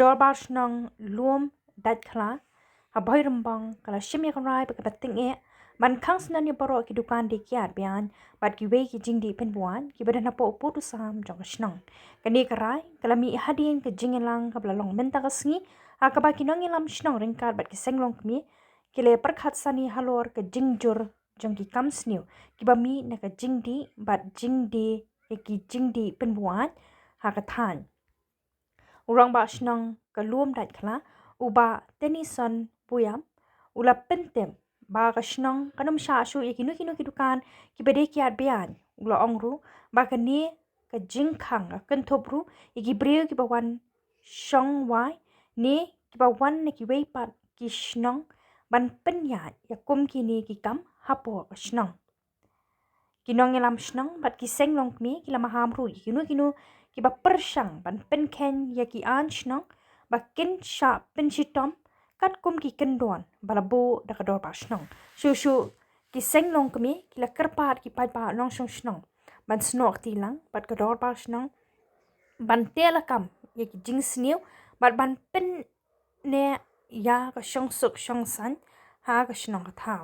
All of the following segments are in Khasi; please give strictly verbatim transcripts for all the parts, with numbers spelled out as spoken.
Dorbar Shnong Lum Daitkhla ha Bhoirymbong ka la shim ïa ka rai bad ka ba tyngeh ban khang snem ïa baroh ki dukan die kiad biang bad kiwei ki jingdih pynbuaid ki ba don hapoh u pud u sam jong ka shnong. Kane ka rai ka la mih hadien ka jingïalang ka ba la long mynta ka sngi, ha ka ba ki nongïalam shnong ryngkat bad ki seng longkmie ki la pyrkhat sani halor ka jingjur jong ki kam sniew ki ba mih na ka jingdih bad jingdie ïa ki jingdih pynbuaid ha ka thaiñ. U rangbah shnong ka Lum Daitkhla, u Bah Tennyson Puyam, u la pyntip ba ka shnong kan ym shah shuh ïa kino kino ki dukan ki ba die kiad biang. U la ong ruh ba kane ka jingkhang ka kynthup ruh ïa ki briew ki ba wan shong wai ne ki ba wan na kiwei pat ki shnong ban pynïaid ïa kum kine ki kam hapoh ka shnong. Ki nongïalam shnong bad ki seng longkmie ki la maham ruh ïa kino kino ki ba pyrshang ban pynkheiñ ïa ki aiñ shnong ba kin shah pynshitom katkum ki kyndon ba la buh da ka dorbar shnong. Shuh shuh ki seng longkmie ki la kyrpad ki paidbah nongshong shnong ban snoh kti lang bad ka dorbar shnong ban teh lakam ïa ki jingsniew bad ban pyn ne ïa ka shongsuk shongsaiñ ha ka shnong ka thaw.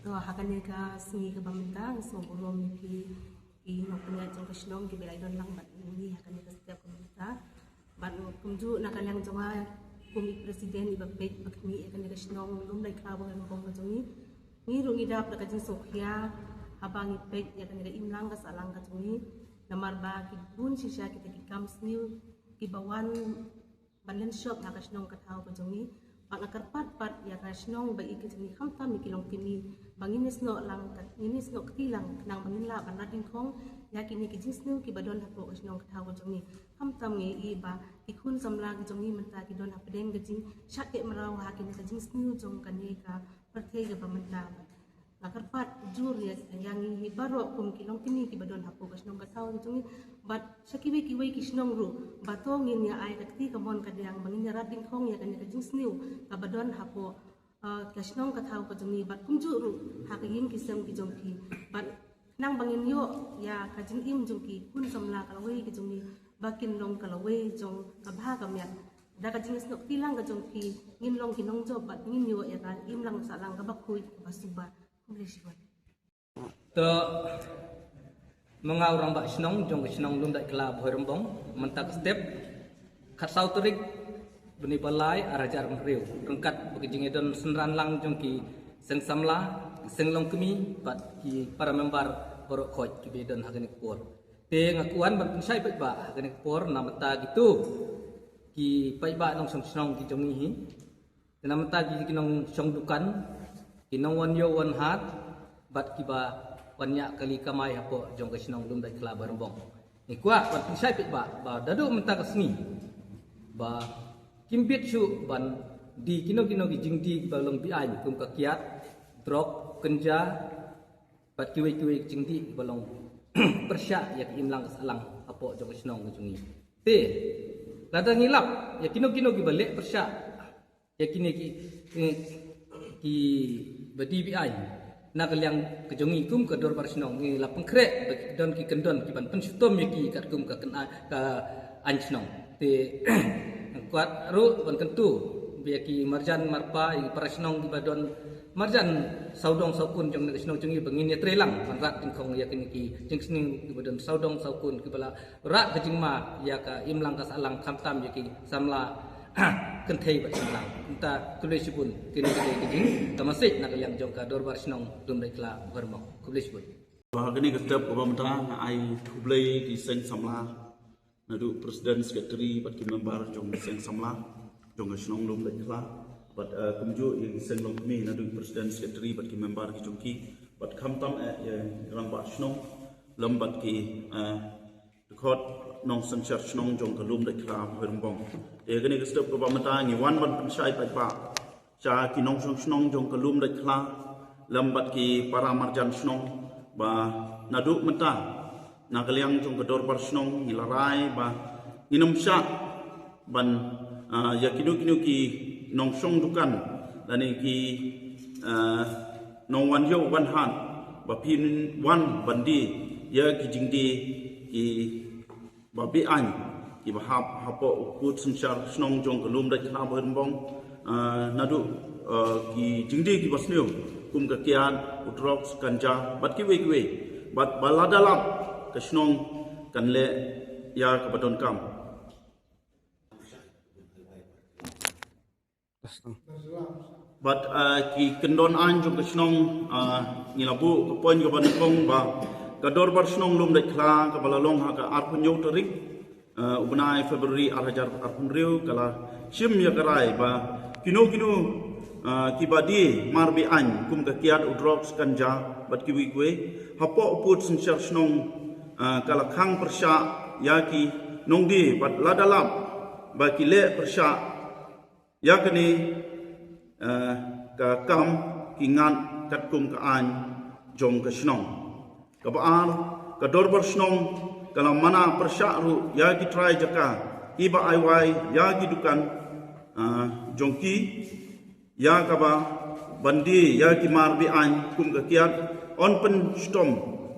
To ha kane ka sngi ka ba mynta nga sngewburom ïa phi ki nongpynïaid jong ka shnong ki ba la don lang bad ngi ha kane ka step ka mynta. Bad kumjuh na ka liang jong nga kum i president i ba peit ba khmih ïa kane ka shnong Lum Daitkhla Bhoirymbong ka jong ngi. Ngi ruh ngi dap da ka jingsngewkhia haba ngi peit ïa kane ka imlang ka sahlang ka jong ngi. Namar ba ki bun shisha kita ki kam sniew ki ba wan ban lynshop ha ka shnong ka thaw ka jong ngi. Bad nga kyrpad pat ïa ka shnong ba ïeit ka jong ngi khamtam ïa ki longkmie ba ngin ïasnoh lang ka, ngin ïasnoh kti lang khnang ba ngin lah ban rat dyngkhong ïa kine ki jingsniew ki ba don hapoh ka shnong ka thaw ka jong ngi. Khamtam ngi i ba ki khun samla ki jong ngi mynta ki don hapdeng ka jingshah keh mraw ha kine ka jingsniew jong kane ka pyrthei ka ba mynta. Nga kyrpad jur ïa, ïa ngi hi baroh kum ki longkmie ki ba don hapoh ka shnong ka thaw ka jong ngi bad sha kiwei kiwei ki shnong ruh ba to ngin ïa ai ka kti ka mon ka diang ba ngin ïa rat dyngkhong ïa kane ka jingsniew ka ba don hapoh, eh, ka shnong ka thaw ka jong ngi bad kumjuh ruh ha ka ïing ki sem ki jong ki bad khnang ba ngin ïoh ïa ka jingim jong ki khun samla ka lawei ka jong ngi ba kin long ka lawei jong ka bha ka miat. Da ka jingsnoh kti lang ka jong phi ngin long ki nongjop bad ngin ïoh ïa ka imlang sahlang ka ba khuid ka ba suba. Khublei shibun. To ma nga u rangbah shnong jong ka shnong Lum Daitkhla Bhoirymbong mynta ka step khatsaw tarik bnai ba lai ar hajar hynriew ryngkat bad ka jingïadon synran lang jong ki seng samla, ki seng longkmie bad ki para member baroh khoit ki ba don ha kane ka por. Te nga kwah ban pynshai paidbah ha kane ka por na bynta kito ki paidbah nongshong shnong ki jong ngi hi. Te na bynta ki, ki nongshong dukan, ki nongwan ïew wan hat bad ki ba wan ñiah kali kamai hapoh jong ka shnong Lum Daitkhla Bhoirymbong. Ngi kwah ban pynshai paidbah ba naduh mynta ka sngi ba kim bit shuh ban die kino kino ki jingdie ki ba long be-aiñ kum ka kiad, drok, kynja bad kiwei kiwei ki jingdie ba long pyrshah ïa ka imlang ka sahlang hapoh jong ka shnong ka jong ngi. Te lada ngi lap ïa kino kino ki ba leh pyrshah ïa kine ki, ki, ki ba die be-aiñ na ka liang ka jong ngi kum ka dorbar shnong ngi la pynkhreh ba ki don ki kyndon ki ban pynshitom ïa ki katkum ka kynai ka aiñ shnong. Te kwah ruh ban kyntu ba ïa ki marjan marpa ïa ki para shnong ki ba don marjan sawdong sawkun jong ka shnong jong ngi ba ngin ïatrei lang ban rat dyngkhong ïa kine ki jingsniew ki ba don sawdong sawkun ki ba la rah ka jingma ïa ka imlang ka sahlang khamtam ïa ki samla kynthei bad shynrang. Mynta khublei shibun kine ki dei ki jingkyrmen na ka liang jong ka dorbar shnong Lum Daitkhla Bhoirymbong. Khublei shibun. Ba ha kane ka step ka ba mynta nga ai khublei ki seng samla naduh president, secretary bad ki member jong seng samla jong ka shnong Lum Daitkhla bad, eh, kumjuh ïa ki seng longkmie naduh president, secretary bad ki member ki jong ki bad khamtam, eh, ïa rangbah shnong lem bad ki, eh, dkhot nongsynshar shnong jong ka Lum Daitkhla Bhoirymbong. Te kane ka step ka ba mynta ngi wan ban pynshai paidbah sha ki nongshong shnong jong ka Lum Daitkhla lem bad ki para marjan shnong ba naduh mynta na ka liang jong ka dorbar shnong ngi la rai ba ngin ym shah ban, ah, ïa kino kino ki nongshong dukan lane ki, ah, nongwan ïew wan hat ba phin wan ban die ïa ki jingdie ki ba be-aiñ Kiba hap hapoh u pud synshar shnong jong ka Lumdaitkhla Bhoirymbong, ah, naduh, ah, ki jingdie kiba sniew kum ka kiad, u drugs, ganja, bad kiwei kiwei. Bad ba lada lap, ka shnong kan leh ïa kaba donkam. Bad, ah, ki kyndon aiñ jong ka shnong, ah, ngi la buh ka point kaba nyngkong ba ka Dorbar Shnong Lumdaitkhla kaba la long ha ka arphew hynñiew tarik, ah, u bnai February ar hajar arphew hynriew ka la shim ïa ka rai ba kino kino, ah, kiba die mar be-aiñ kum ka kiad, u drugs, ganja bad kiwei kiwei hapoh u pud synshar shnong, ah, ka la khang pyrshah ïa ki nongdie bad lada lap ba ki leh pyrshah ïa kane, eh, ka kam, ki ngat katkum ka aiñ jong ka shnong. Kaba ar, ka Dorbar Shnong ka la mana pyrshah ruh ïa ki trai jaka kiba ai wai ïa ki dukan, eh, jong ki, ïa kaba ban die ïa ki mar be-aiñ kum ka kiad, yn pynshitom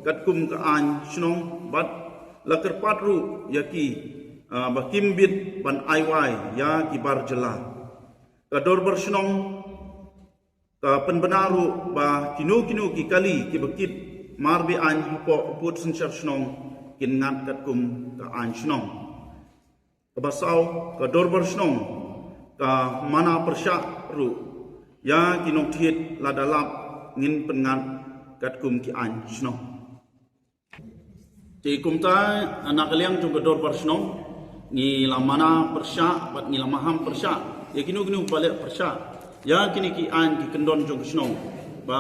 katkum ka aiñ shnong bad la kyrpad ruh ïa ki, ah, ba kim bit ban ai wai ïa ki bar jylla. Ka Dorbar Shnong ka pynbna ruh ba kino kino ki kali kiba kit mar be-aiñ hapoh u pud synshar shnong kin ngat katkum ka aiñ shnong. Kaba saw, ka Dorbar Shnong ka mana pyrshah ruh ïa ki nongthied, lada lap ngin pynngat katkum ki aiñ shnong. Te kumta, na ka liang jong ka Dorbar Shnong ngi la mana pyrshah bad ngi la maham pyrshah ïa kino kino ba leh pyrshah ïa kine ki aiñ, ki kyndon jong ka shnong, ba,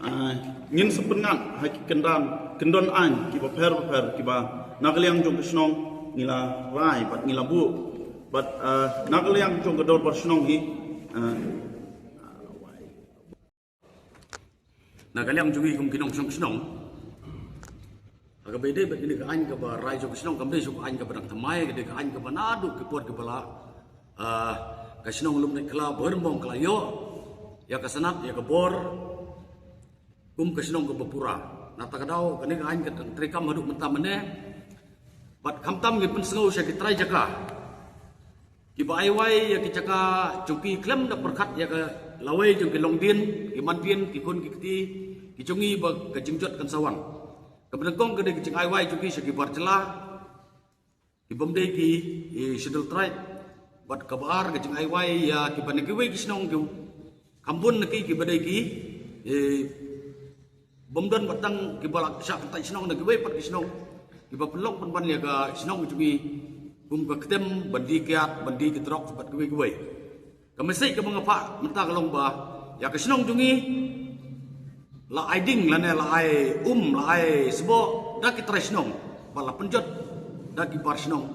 ah, ngin sa pynngat ha ki kyndon, kyndon aiñ kiba pher ba pher kiba na ka liang jong ka shnong ngi la rai bad ngi la buh. Bad, ah, na ka liang jong ka Dorbar Shnong hi, ah, na ka liang jong ngi kum ki nongshong shnong, ha kaba ïadei bad kane ka aiñ kaba rai jong ka shnong, kam dei shuh ka aiñ kaba dang thymmai, ka dei ka aiñ kaba naduh ki por kiba la, ah, ka shnong Lumdaitkhla Bhoirymbong ka la ïoh ïa ka sanad, ïa ka bor kum ka shnong kaba pura. Na kata ka daw kane ka aiñ ka dang treikam haduh mynta mynne. Bad khamtam ngi pynsngew sha ki trai jaka kiba ai wai ïa ki jaka jong ki khlem da pyrkhat ïa ka lawei jong ki longdien, ki mandien, ki khun ki kti ki jong ngi ba ka jingjot kan sa wan. Kaba nyngkong ka dei ka jingai wai jong ki sha ki bar jylla kiba ym dei ki, eh, Scheduled Tribe. Bad kaba ar ka jingai wai ïa kiba na kiwei ki shnong ki kham bun na ki kiba dei ki, eh, bym don ba tang kiba la shah kyntait shnong, na kiwei pat ki shnong kiba pynlong pynban ïa ka shnong jong ngi kum ka ktem ban die kiad, ban die ki drugs bad kiwei kiwei. Ka message kaba nga phah mynta ka long ba ïa ka shnong jong ngi la ai ding lane la ai um, la ai sboh da ki trai shnong, ba la pynjot da ki bar shnong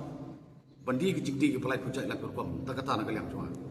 ban die ki jingdie kiba lai pyrshah la ka rukom. Ta kata na ka liang jong nga.